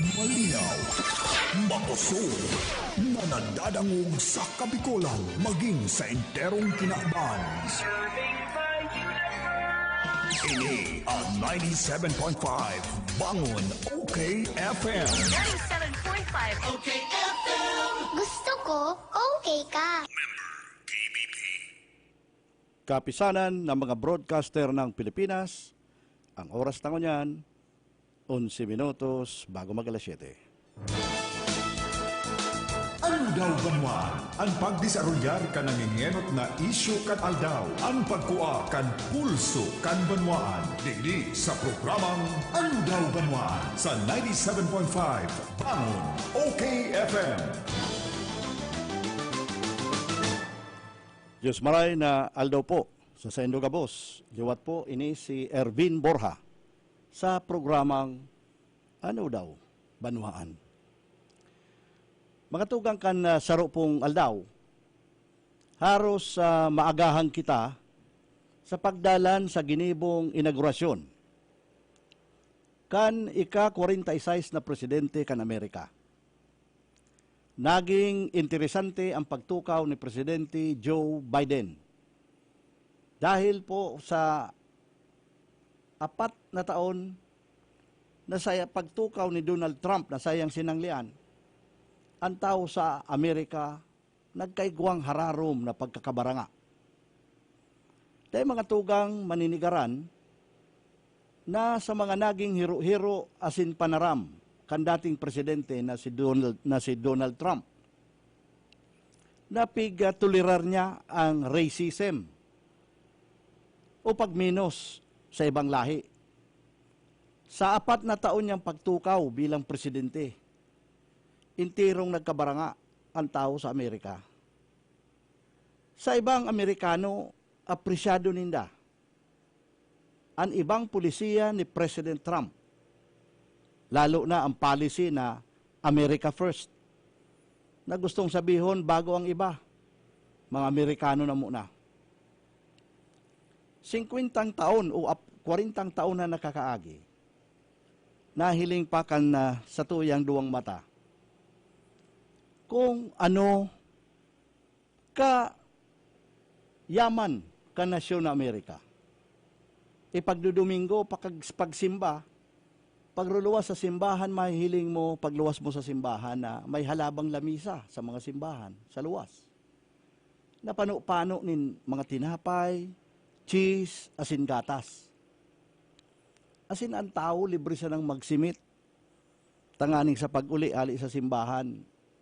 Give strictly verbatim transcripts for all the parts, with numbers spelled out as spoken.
Malinaw, makusog, na nadadangog sa Kabikolan maging sa enterong kinaban. Ini ang ninety-seven point five Bangon O K F M. Ninety-seven point five O K F M. Gusto ko, okay ka. Kapisanan ng mga broadcaster ng Pilipinas, ang oras na ngunyan, onse minutos bago mag alas siyete. Ano daw banwaan? Ang pagdesarolyar kan nangengenot na isyu kan aldaw, ang pagkua kan pulso kan banwaan. Digdi sa programang Ano daw banwaan sa ninety-seven point five Bangon O K F M. Diyos maray na aldaw po sa saindo gabos. Liwat po ini si Ervin Borja sa programang Ano Daw Banwaan. Mga tugang, kan ah, saro pong aldaw, haros ah, maagahan kita sa pagdalan sa ginibong inaugurasyon kan ika-kwarenta y seis na presidente kan Amerika. Naging interesante ang pagtukaw ni Presidente Joe Biden. Dahil po sa apat na taon na sa pagtukaw ni Donald Trump na saiyang sinanglian, ang tawo sa Amerika nagkaigwang hararom na pagkakabaranga. Dai, mga tugang, maninigaran na sa mga naging hiro-hiro asin panaram kan dating presidente na si Donald, na si Donald Trump, na pigtolerar niya ang racism o pagminos sa ibang lahi. Sa apat na taon niyang pagtukaw bilang presidente, enterong nagkabaranga ang tawo sa Amerika. Sa ibang Amerikano, apresyado ninda an ibang polisiya ni President Trump, lalo na ang policy na America First, na gustong sabihon bago ang iba, mga Amerikano na muna. Singkwentang taon o ap-, kwarentang taon na nakakaagi, nahiling pa kan ah, satuyang duwang mata kung ano ka yaman kan nasyon na Amerika. Ipagdodomingo, pakag-, pagsimba, pagruluwas sa simbahan, mahihiling mo, pagluwas mo sa simbahan, na may halabang lamisa sa mga simbahan, sa luwas. Napano-pano nin mga tinapay, cheese, asin gatas. Asin ang tawo libre sanang magsimit tanganing sa pag-uli hali sa simbahan,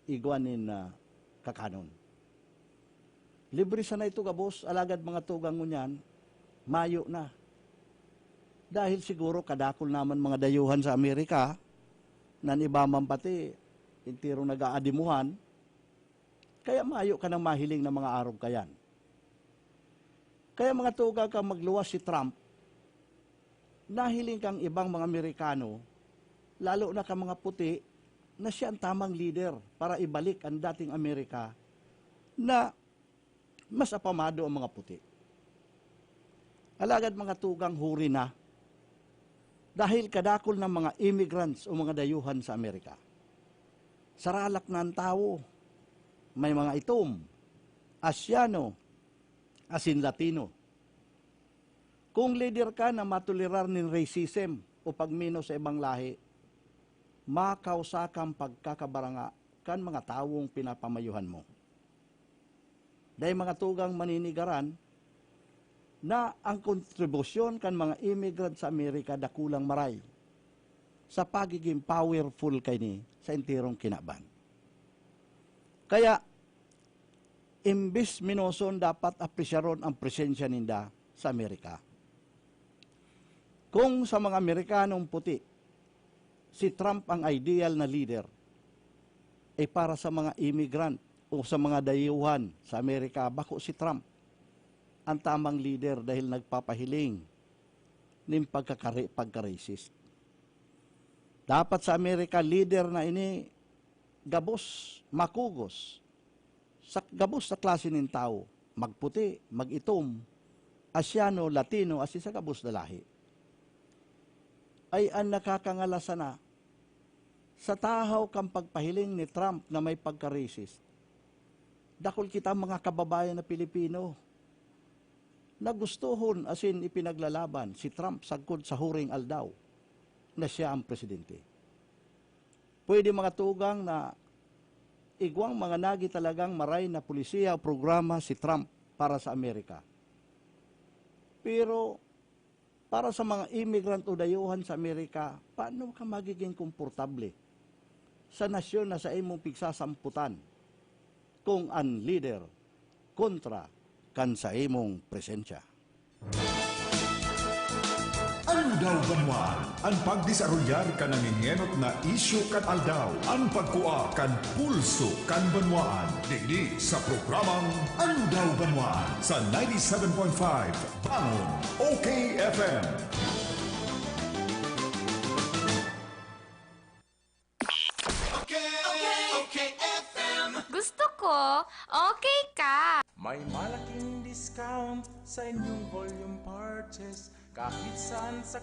igwa nin ah, kakanon. Libre sana ito gabos, alagad mga tugang ngunyan, mayo na. Dahil siguro kadakul naman mga dayuhan sa Amerika, nan iba man pati, enterong nag-aadimuhan, kaya mayo ka nang mahiling na mga arog kayan. Kaya mga tugang, kan magluwas si Trump, nahiling kang ibang mga Amerikano, lalo na kan mga puti, na siya ang tamang lider para ibalik ang dating Amerika na mas apamado ang mga puti. Alagad mga tugang, huri na, dahil kadakul na mga immigrants o mga dayuhan sa Amerika. Saralak na ang tawo. May mga itom, Asyano, asin Latino. Kung lider ka na matolerar nin racism o pagminos sa ibang lahi, makausa kang pagkakabaranga kan mga tawong pinapamayohan mo. Dai, mga tugang, maninigaran na ang kontribusyon kan mga immigrant sa Amerika dakulang maray sa pagiging powerful kaini sa enterong kinaban. Kaya, imbis minoson, dapat apresyaron ang presensya ninda sa Amerika. Kung sa mga Amerikanong puti, si Trump ang ideal na lider, eh, para sa mga immigrant o sa mga dayuhan sa Amerika, bako si Trump ang tamang lider dahil nagpapahiling nin pagkakari-, pagka-racist. Dapat sa Amerika, lider na ini gabos, makugos, sa gabos na klase nin tawo, magputi, mag-itom, Asyano, Latino, asin sa gabos na lahi. Ay, an nakakangala sana Sa tahaw kan pagpahiling ni Trump na may pagka-racist, dakul kita mga kababayan na Pilipino na gustohon asin ipinaglalaban si Trump sagkod sa huring aldaw na siya ang presidente. Pwede mga tugang na igwang mga nagi talagang maray na polisiya o programa si Trump para sa Amerika. Pero para sa mga immigrant o dayuhan sa Amerika, paano ka magiging komportable sa nasyon na sa imong pigsasamputan kung an lider kontra kan sa imong presensya? Aldaw Banwaan, an pagdesarolyar kan nangengenot na isyu kan aldaw, an pagkua kan pulso kan banwaan. Digdi sa programang Aldaw Banwaan sa ninety-seven point five Bangon, O K F M. Gusto ko, okay ka. May malaking discount sa inyong volume purchase kahit saan sa